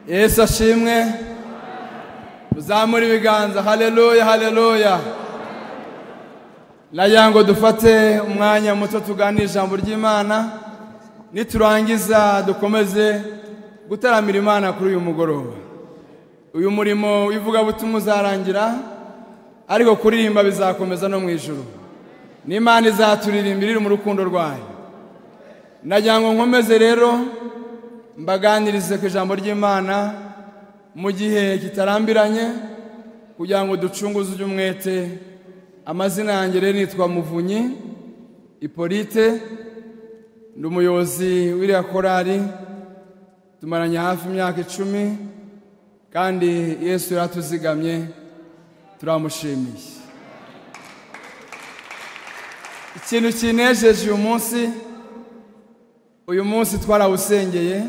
Yesu ashimwe. Muzamure ibiganza. Haleluya, haleluya. Nagira ngo dufate umwanya muto tuganire ijambo ry'Imana, niturangiza dukomeze gutaramira Imana kuri uyu mugoroba. Uyu murimo w'ivugabutumwa uzarangira, ariko kuririmba bizakomeza no mu ijuru. N'Imana izaturirimbira mu rukundo rwayo. Nagira ngo nkomeze rero mbaganirize ku ijambo ry'Imana mu gihe kitarambiranye, kugira ngo ducunguze umwete. Amazina yanjye rero nitwa Muvunyi Hippolyte, ndi umuyobozi w'iriya korali, tumaranye hafi imyaka 10, kandi Yesu yaratuzigamye, turamushimiye. Ikintu kinejeje uyu munsi twarawusengeye,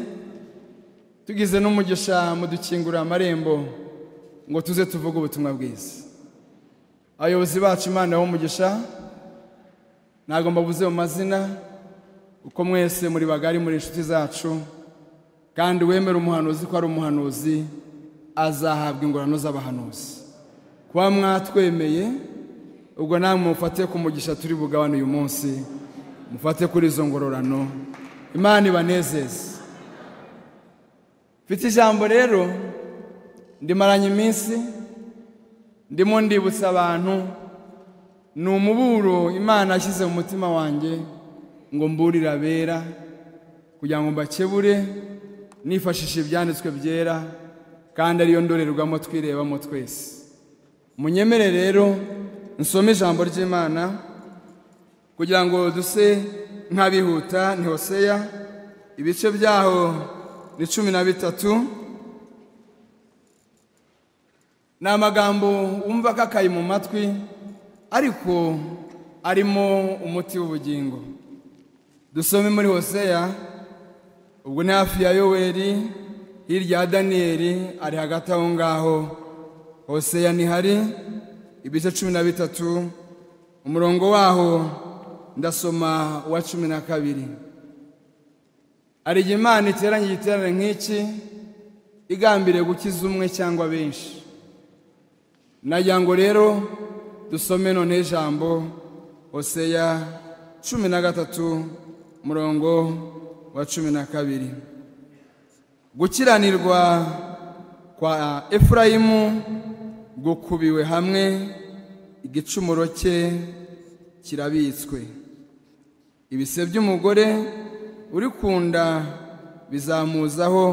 tugize n'umugisha mudukingurira amarembo ngo tuze tuvuge ubutumwa bwiza. Abayobozi bacu Imana ibahe umugisha, ntabwo mbabuze mu mazina, uko mwese muri bagari muri inshuti zacu, kandi wemera umuhanuzi ko ari umuhanuzi azahabwa ingororano z'abahanuzi. Kuba mwatwemeye, ubwo namwe mufate ku mugisha turi bugabane uyu munsi, mufate kuri izo ngororano, Imana ibanezeze. Mfite ijambo rero ndimaranye iminsi ndimo ndibutsa abantu, ni umuburo Imana yashyize mu mutima wanjye ngo mburire abera, kugira ngo mbakebure nifashishe ibyanditswe byera, kandi ariyo ndorerwamo twirebamo twese. Munyemere rero nsome ijambo ry'Imana kugira ngo duse nk'abihuta. Ni Hoseya, ibice byaho ni 13. Ni amagambo wumva akakaye mu matwi, ariko arimo umuti w'ubugingo. Dusome muri Hoseya, ubwo ni hafi ya Yoweri, hirya ya Daniyeli, ari hagati aho ngaho. Hoseya ni hari ibice 13, umurongo waho ndasoma wa 12. Hari igihe Imana iteranye igiterane nk'iki igambiriye gukiza umwe cyangwa benshi. Nagira ngo rero dusome none ijambo Hoseya 13 umurongo wa 12. Gukiranirwa kwa Efurayimu gukubiwe hamwe, igicumuro cye kirabitswe. Ibise by'umugore uri kunda bizamuzaho,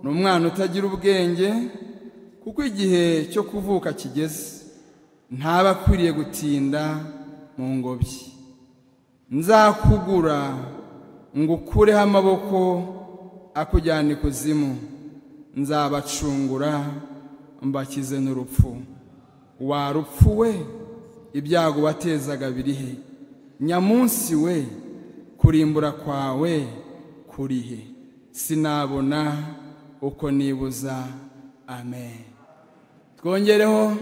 ni umwana utagira ubwenge, kuko igihe cyo kuvuka kigeze, ntaba akwiriye gutinda mu ngobyi. Nzakugura ngukureho amaboko akujyana ikuzimu, nzabacungura mbakize n'urupfu. Wa rupfu we, ibyago watezaga birihe? Nyamunsi we, kurimbura kwawe kurihe? Sinabona uko nibuza. Amen. Twongereho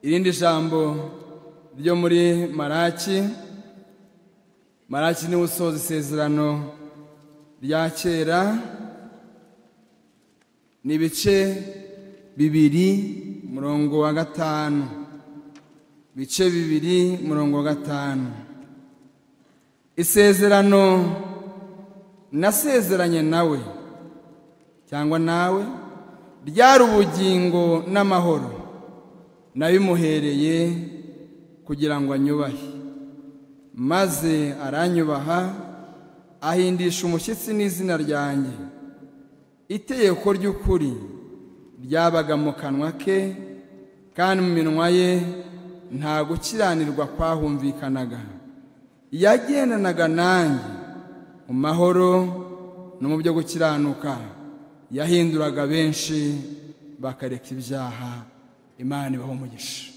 irindi jambo ryo muri Maraki. Maraki ni usoza isezerano rya kera, ni ibice 2 umurongo wa 5. Ibice 2 umurongo wa 5. Isezerano nasezeranye nawe cyangwa nawe ryari ubugingo n'amahoro, nabimuhereye kugira ngo anyubahe, maze aranyubaha, ahindisha umushyitsi n'izina ryanjye. Itegeko ry'ukuri ryabaga mu kanwa ke, kandi mu minwa ye nta gukiranirwa kwahumvikanaga. Yagendanaga nanjye mu mahoro no mu byo gukiranuka, yahinduraga benshi bakareka ibyaha. Imana ibahe umugisha.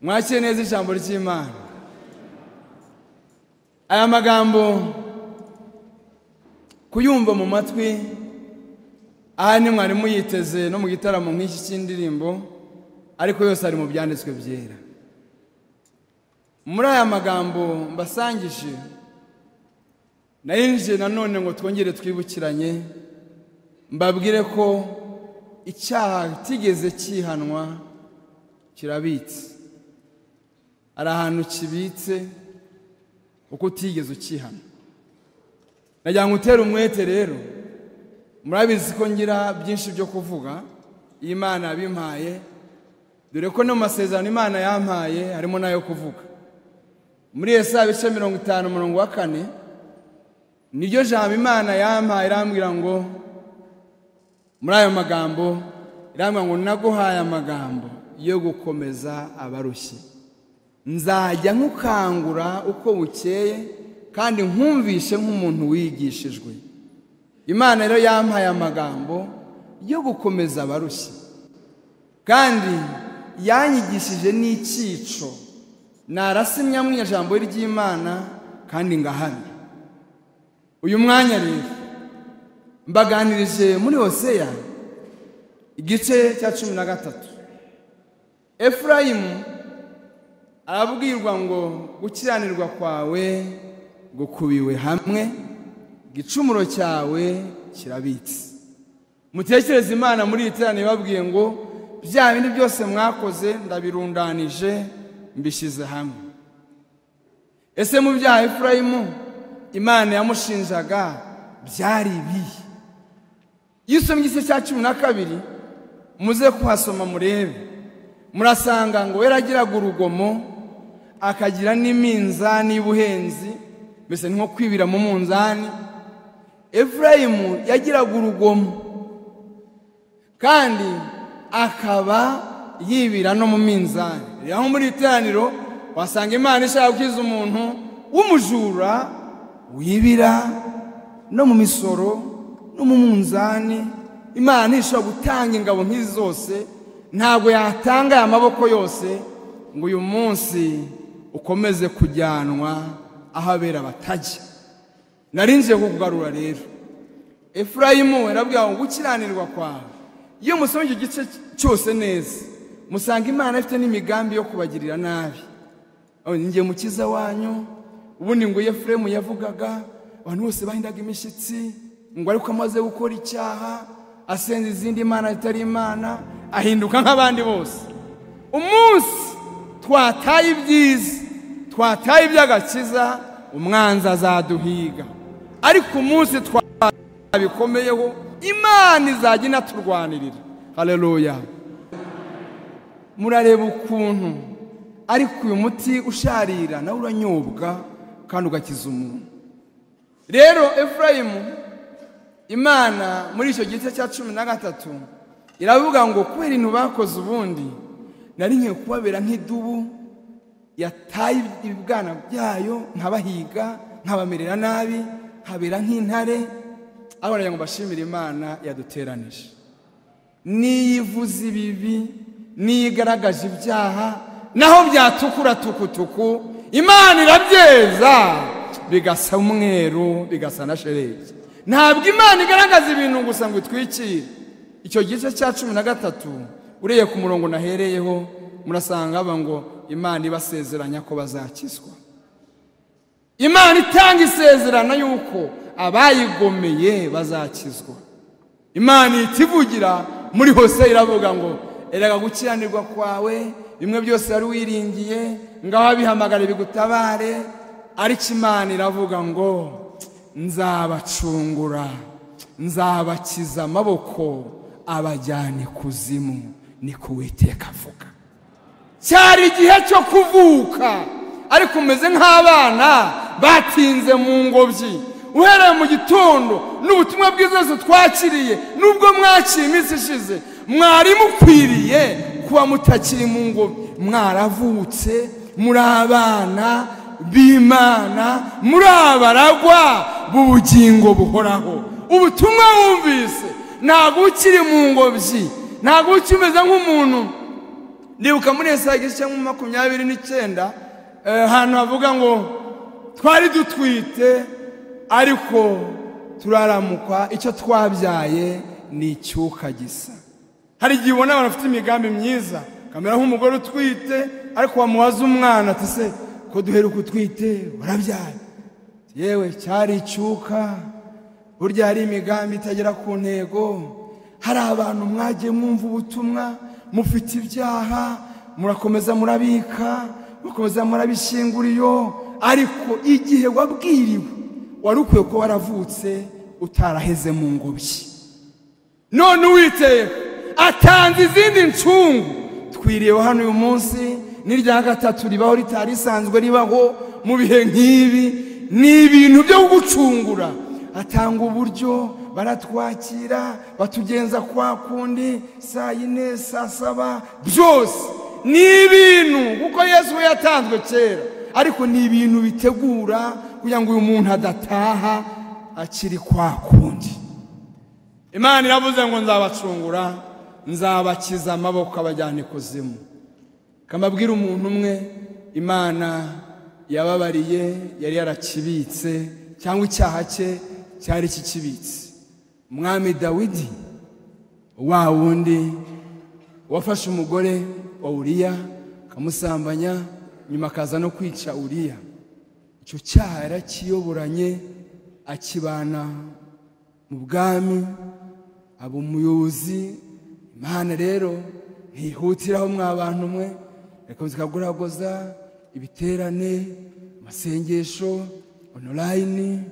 Mwakire neza ijambo ry'Imana. Aya magambo kuyumva mu matwi, aha ni mwari muyiteze no mu gitaramo nk'iki cy'indirimbo, ariko yose ari mu byanditswe byera. Muri aya magambo mbasangije, nayinjiye nanone ngo twongere twibukiranye Mbabwire ko icyaha kitigeze cyihanwa kirabitse, ari ahantu kibitse uko utigeze ukihana. Nagira ngo utere umwete rero, murabizi ko ngira byinshi byo kuvuga, Imana yabimpaye, dore ko no mu masezerano Imana yampaye harimo n'ayo kuvuga. Muri Yesaya ibice 50 umurongo wa 4 niryo jambo Imana yampaye, irambwira ngo muri ayo magambo irambwira ngo naguhaye amagambo yo gukomeza abarushye, nzajya nkukangura uko bukeye kandi nkumvishe nk'umuntu wigishijwe. Imana rero yampaye amagambo yo gukomeza abarushye, kandi yanyigishije n'icyico, narasimya mu ijambo ry'Imana kandi ngahamya. Uyu mwanya rero mbaganirije muri Hoseya igice cya 13. Efurayimu arabwirwa ngo gukiranirwa kwawe gukubiwe hamwe, igicumuro cyawe kirabitse. Mutekereze Imana muri iteraniro babwiye ngo bya bindi byose mwakoze ndabirundanije mbishyize hamwe. Ese mu byaha Efurayimu Imana yamushinjaga byari ibihe? Iyo usomye igice cya 12 muze kuhasoma murebe, murasanga ngo yaragiraga urugomo akagira n'iminzani y'ubuhenzi, mbese nko kwibira mu munzani. Efurayimu yagiraga urugomo kandi akaba yibira no mu minzani. Rero muri iteraniro wasanga Imana ishaka gukiza umuntu w'umujura wibira no mu misoro no mu munzani. Imana ishobora gutanga ingabo nk'izi zose, ntabwo yatanga aya maboko yose ngo uyu munsi ukomeze kujyanwa aho abera batajya. Narinje kukugarura rero. Efurayimu yarabwiye ngo gukiranirwa kwawe. Iyo musomye icyo gice cyose neza, musanga Imana ifite n'imigambi yo kubagirira nabi. Njye mukiza wanyu, ubundi ngo Efurayimu yavugaga abantu bose bahindaga imishyitsi, ngo ariko amaze gukora icyaha asenza izindi mana zitari Imana, ahinduka nk'abandi bose. Umunsi twataye ibyiza, twataye iby'agakiza, umwanzi azaduhiga. Ariko umunsi twabikomeyeho, Imana izajya inaturwanirira. Haleluya. Murareba ukuntu ariko uyu muti usharira nawe uranyobwa kandi ugakiza umuntu. Rero Efurayimu Imana muri icyo gice cya 13 iravuga ngo kubera ibintu bakoze ubundi nari ngiye kubabera nk'idubu yataye ibibwana byayo, nkabahiga nkabamerera nabi, nkabera nk'intare. Aho ngo bashimire Imana yaduteranije, niyivuze ibibi, niyigaragaje ibyaha, naho byatukura tukutuku, Imana irabyeza bigasa umweru, bigasa na sheregi. Ntabwo Imana igaragaza ibintu gusa ngo itwikire. Icyo gice cya 13 ureye ku murongo nahereyeho, murasanga ngo Imana ibasezeranya ko bazakizwa. Imana itanga isezerano yuko abayigomeye bazakizwa. Imana itivugira muri Hose iravuga ngo erega gukiranirwa kwawe bimwe byose wari wiringiye ngaho abihamagara bigutabare, ariko Imana iravuga ngo nzabacungura, nzabakiza amaboko abajyane kuzimu, niko Uwiteka avuga. Cyari igihe cyo kuvuka, ariko umeze nk'abana batinze mu ngobyi. Uhereye mu gitondo n'ubutumwa bwiza zose twakiriye, nubwo mwakiriye iminsi ishize, mwari mukwiriye kuba mutakiri mu ngobyi, mwaravutse muri abana b'Imana, muri abaragwa b'ubugingo buhoraho. Ubutumwa wumvise ntabwo ukiri mu ngobyi, ntabwo ukimeze nk'umuntu. Ndibuka muri Yesaya igice cya 29 ahantu havuga ngo twari dutwite ariko turaramukwa, icyo twabyaye ni icyuka gisa. Hari igihe ubona abantu bafite imigambi myiza, kamera nk'umugore utwite, ariko wamubaza umwana ati se ko duheruka utwite warabyaye? Yewe cyari icyuka, Burya hari imigambi itagera ku ntego. Hari abantu mwagiye mwumva ubutumwa, mufite ibyaha, murakomeza murabika, mukomeza murabishingura iyo, ariko igihe wabwiriwe wari ukwiye ko waravutse utaraheze mu ngobyi. None Uwiteka atanze izindi ncungu. Twiriwe hano uyu munsi n'irya gatatu ribaho ritari risanzwe ribaho mu bihe nk'ibi, ni ibintu byo gucungura. Atanga uburyo, baratwakira, batugenza kwa kundi, saa 4, saa 7, byose ni ibintu kuko Yesu we yatanzwe kera, ariko ni ibintu bitegura kugira ngo uyu muntu adataha akiri kwa kundi. Imana iravuze ngo nzabacungura, nzabakiza amaboko abajyana ikuzimu. Kamabwira umuntu umwe Imana yababariye yari yarakibitse, cyangwa icyaha cye cyari kikibitse. Umwami Dawidi, wa wundi wafashe umugore wa Uriya akamusambanya, nyuma akaza no kwica Uriya, icyo cyaha yarakiyoboranye akibana mu bwami, aba umuyobozi. Imana rero ntihutiraho mwa bantu mwe, reka zikaguragoza ibiterane, amasengesho online,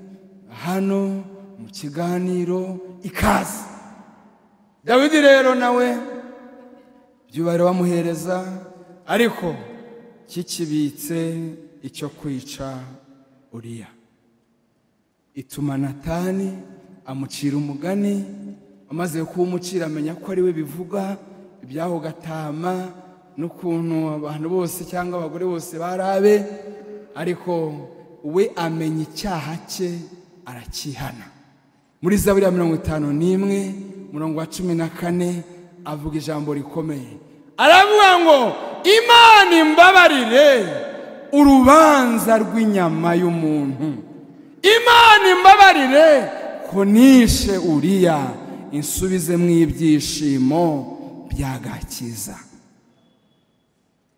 hano mu kiganiro ikaze. Dawidi rero nawe byubahiro bamuhereza, ariko kikibitse icyo kwica Uriya. Ituma Natani amucira umugani, amaze kuwumucira amenya ko ari we bivuga ibyaho gatama n'ukuntu abantu bose cyangwa abagore bose barabe, ariko we amenya icyaha cye arakihana. Muri Zaburi ya 51 murongo wa 14 avuga ijambo rikomeye, aravuga ngo Imana imbabarire urubanza rw'inyama y'umuntu, Imana imbabarire ko nishe Uriya, insubize mu ibyishimo by'agakiza.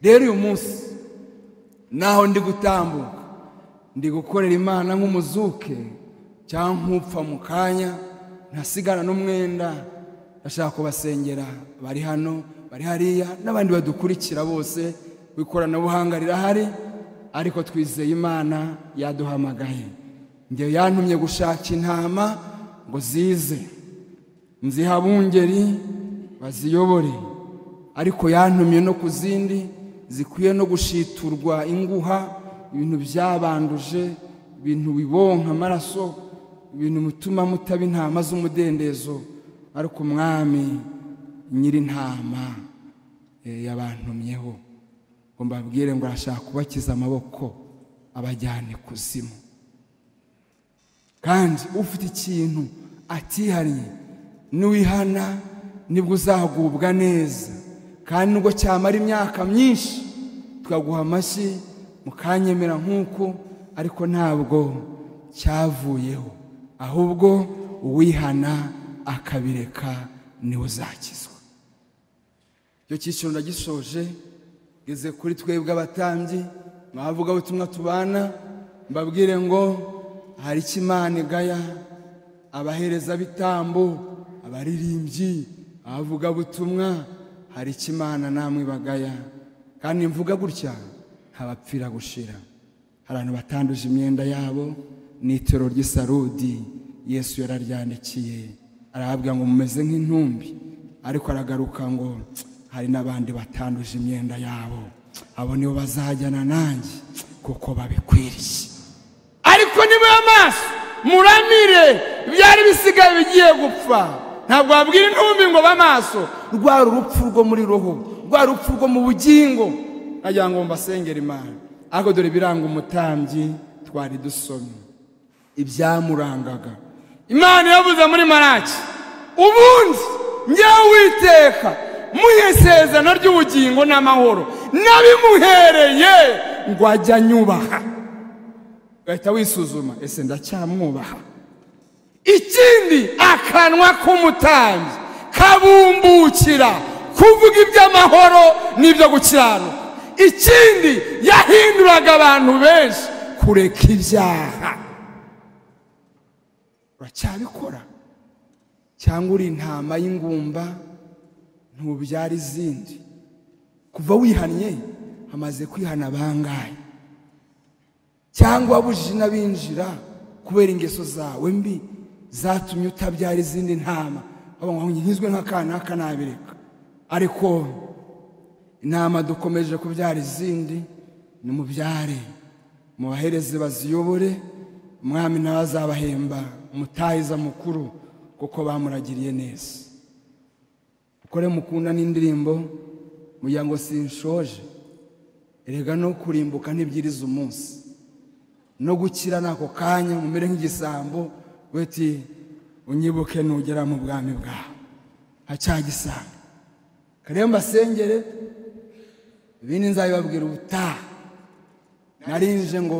Rero uyu munsi naho ndi gutambuka, ndi gukorera Imana nk'umuzuke cyangwa nk'upfa mu kanya, ntasigana n'umwenda. Ndashaka kubasengera bari hano, bari hariya, n'abandi badukurikira bose, ikoranabuhanga rirahari, ariko twizeye Imana yaduhamagaye. Njye yantumye gushaka intama ngo zize, nzihabungeri baziyobore, ariko yantumye no kuzindi zikwiye no gushiturwa inguha, ibintu byabanduje, ibintu bibonka amaraso, ibintu mutuma mutaba intama z'umudendezo, ariko Umwami nyir'intama yabantumyeho ngo mbabwire ngo arashaka kubakiza amaboko abajyane kuzimu. Kandi ufite ikintu atihariye n'uwihana nibwo uzagubwa neza, kandi nubwo cyamara imyaka myinshi tukaguha amashyi mukanyemera nk'uko, ariko ntabwo cyavuyeho, ahubwo uwihana akabireka niwe uzakizwa. Icyo cyiciro ndagisoje, ngeze kuri twebwe abatambyi mwavuga ubutumwa tubana, mbabwire ngo hari icyo Imana igaya abahereza bitambo, abaririmbyi, abavuga butumwa, hari icyo Imana namwe bagaya. Kandi mvuga gutya ntabapfira gushira. Hari abantu batanduje imyenda yabo n'itero ry'isarudi Yesu yararyandikiye, arababwira ngo mumeze nk'intumbi, ariko aragaruka ngo hari n'abandi batanduje imyenda yabo, abo nibo bazajyana nanjye kuko babikwiriye. Ariko niba amaso muramire byari bisigaye bigiye gupfa, ntabwo wabwira intumbi ngo bamaso, rwa rupfu rwo muri roho, rwa rupfu rwo mu bugingo. Nagira ngo mbasengere Imana, ariko dore biranga umutambyi twari dusomye ibyamurangaga. Imana yavuze muri Malaki, ubundi njyewe Uwiteka muhe isezerano ry'ubugingo n'amahoro, nabimuhereye ngo ajya anyubaha. Ugahita wisuzuma, ese ndacyamwubaha? Ikindi, akanwa k'umutambyi kabumbukira kuvuga iby'amahoro n'ibyo gukiranuka. Ikindi, yahinduraga abantu benshi kureka ibyaha. Uracyabikora cyangwa uri intama y'ingumba ntubyara izindi? Kuva wihannye hamaze kwihana bangahe? Cyangwa wabujije n'abinjira kubera ingeso zawe mbi zatumye utabyara izindi ntama? Nkizwe nk'akana kanabireka. Ariko intama dukomeje kubyara izindi, nimubyare mubahereze baziyobore, umwami nawe azabahemba umutahiza mukuru kuko bamuragiriye neza. Ukore mukunda n'indirimbo mugira ngo sinshoje. Erega no kurimbuka ntibyiriza umunsi, no gukira nako kanya mumere nk'igisambo weti unyibuke nugera mu bwami bwawe. Hacyagisanga karemba sengere ibindi nzabibabwira ubutaha. Narinje ngo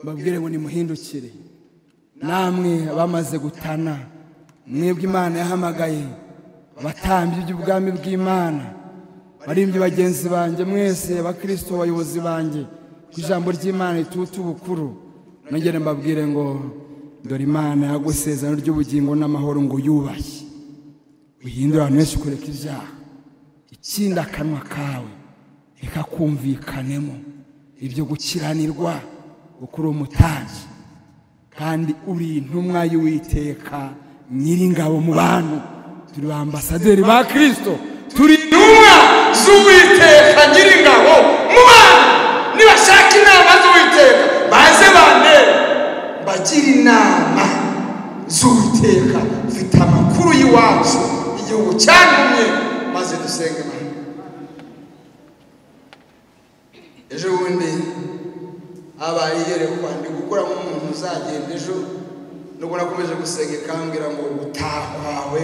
mbabwire ngo nimuhindukire, namwe abamaze gutana, mwebwe Imana yahamagaye abatambyi by'ubwami bw'Imana, barimbyi bagenzi banjye mwese abakristo, abayobozi banjye, ku ijambo ry'Imana rituta ubukuru, nongere mbabwire ngo dore Imana yagusezerano ry'ubugingo n'amahoro ngo yubahe, uhindure abantu benshi kureka ibyaha. Ikindi akanwa kawe reka kumvikanemo ibyo gukiranirwa, kuko uri umutambyi kandi uri intumwa y'Uwiteka Nyiringabo mu bantu. Turi ba ambasaderi ba Kristo, turi intumwa z'Uwiteka Nyiringabo mu bantu. Nibashaka inama z'Uwiteka baze bandere, mbagira inama z'Uwiteka. Mfite amakuru y'iwacu, igihugu cyantumye, maze dusenge Imana. Ejo bundi habaye iyerekwa, ndi gukora nk'umuntu uzagenda ejo, nubwo nakomeje gusenga ikambwira ngo gutaha kwawe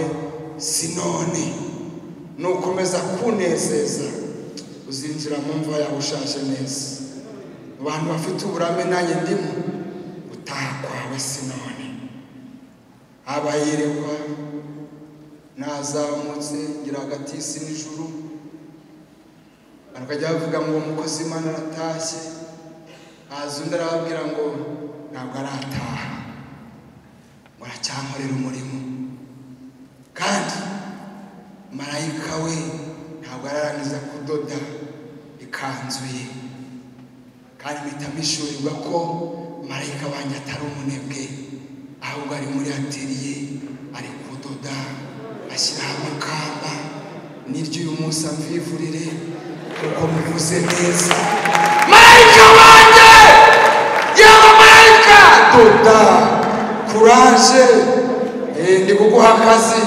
si none, nukomeza kunezeza uzinjira mu mva yawe ushaje neza. Mu bantu bafite uburame nanjye ndimo, gutaha kwawe si none. Habaye iyerekwa, nazamutse ngira hagati y'isi n'ijuru, abantu bakajya bavuga ngo umukozi w'Imana aratashye, haza undi arababwira ngo ntabwo arataha, ngo aracyankorera umurimo, kandi marayika we ntabwo ararangiza kudoda ikanzu ye. Kandi mpita mpishurirwa ko marayika wanjye atari umunebwe, ahubwo ari muri ateliye ari kudoda, ashyiraho amakamba. Niryo uyu munsi amvivurire kuko muvuze neza. Marayika wanjye, yaba marayika, doda, kuraje, ndi kuguha akazi,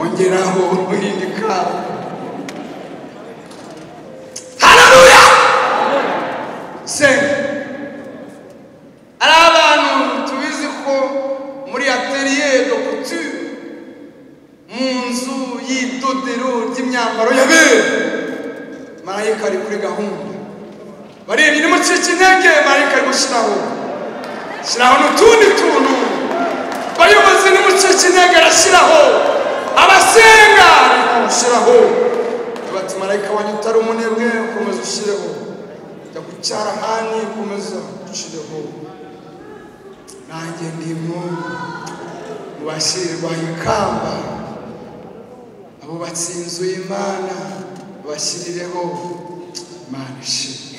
ongeraho irindi kamba. Haleluya! Senga. Ari abantu tubizi ko muri atelier de couture, mu nzu y'idodero ry'imyambaro y'abera, marayika ari kuri gahunda. Barebye nimucike intege, marayika ari gushyiraho shyiraho n'utundi tuntu. Bayobozi nimucike intege, arashyiraho. Abasenga ari gushyiraho. Bati marayika wanyu utari umunebwe, ukomeza ushyireho. Jya ku cyarahani, ukomeza ushyireho. Nanjye ndimo mu bashyirirwa ikamba, abubatse inzu y'Imana bashyirireho Imana ishimwe.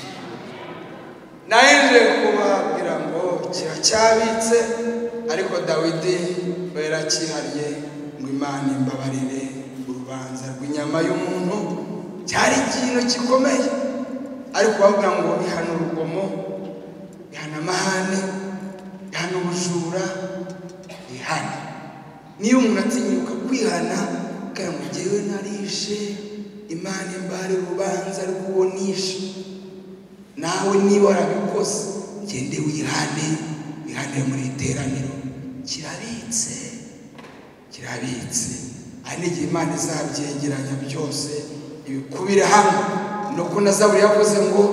Naje kubabwira ngo kiracyabitse, ariko Dawidi yarakihariye ngo Imana imbabarire urubanza rw'inyama y'umuntu. Cyari ikintu gikomeye, ariko bavuga ngo ihana urugomo, ihana amahane, ihana ubujura, ihana. Niyo umuntu atinyuka kwihana kandi ngo jyewe narishe, Imana imbare urubanza rw'uwo nishe. Nawe niba warabikoze, gende wihane, wihane muri iteraniro. Kirabitse, kirabitse. Hari n'igihe Imana izabyegeranya byose ibikubire hamwe. Nuko na Zaburi yavuze ngo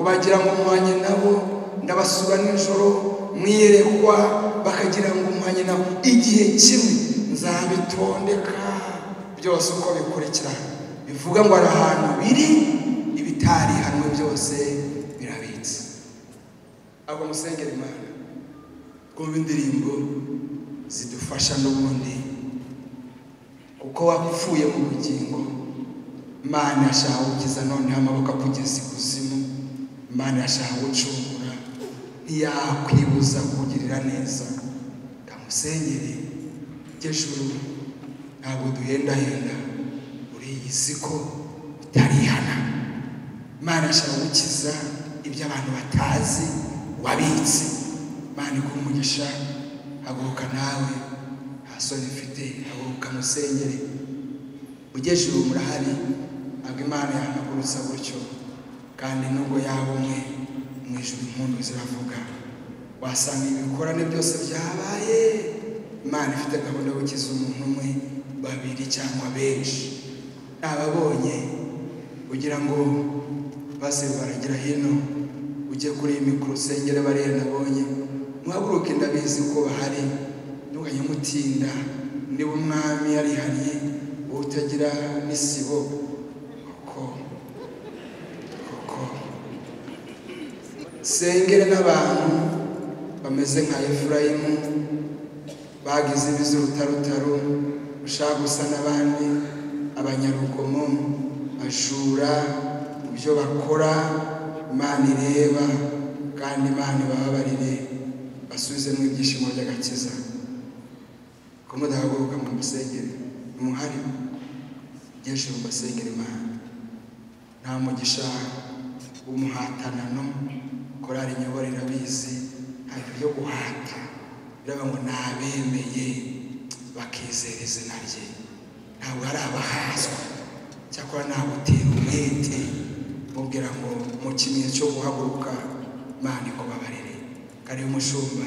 bagira ngo muhanye nabo, ndabasura nijoro mwiyerekwa, bakagira ngo muhanye nabo. Igihe kimwe nzabitondeka byose uko bikurikirana. Bivuga ngo ari ahantu biri, ibitarihanwe byose birabitse. Ahubwo musengere Imana, twumve indirimbo zidufasha n'ubundi kuko wapfuye mu bugingo. Imana yashaka gukiza noneho amaboko akugeza ikuzimu. Imana yashaka gucungura, ntiyakwibuza kugirira neza. Kamusengere juru, ntabwo duhendahenda, uriyizi ko utarihana. Imana yashaka gukiza ibyo abantu batazi wabitse. Imana iguhe umugisha, haguruka nawe, nta soni mfite, haguruka musengere. Ujuru murahari, ntabwo Imana yampagurutsa gutyo, kandi nubwo yaba umwe mu ijuru impundu ziravuga. Wasanga ibikorane byose byabaye, Imana ifite gahunda yo gukiza umuntu umwe, babiri cyangwa benshi. Nababonye kugira ngo base baragira hino, ujye kuri iyi mikoro usengere bariya nabonye. Muhaguruke, ndabizi ko bahari, ntuganye mutinda. Niba umwami yarihariye wowe utagira n'isibo, kuko sengere n'abantu bameze nka Efurayimu bagize imvi z'urutarutaro, ushaka gusa n'abandi, abanyarugomo, bajura mu byo bakora. Imana ireba kandi Imana ibababarire, basubizemo ibyishimo by'agakiza. Ko mudahaguruka mu musengere, muhari byinshi mu basengere Imana. Nta mugisha w'umuhatanano, korali nyobora irabizi, nta bintu byo guhata. Biraba ngo nabemeye bakizera izina rye, ntabwo ari abahazwa. Cyakora nagutera umwete mubwira ngo mu kimenyetso cyo guhaguruka Imana ikubabarire. Kariyo umushumba.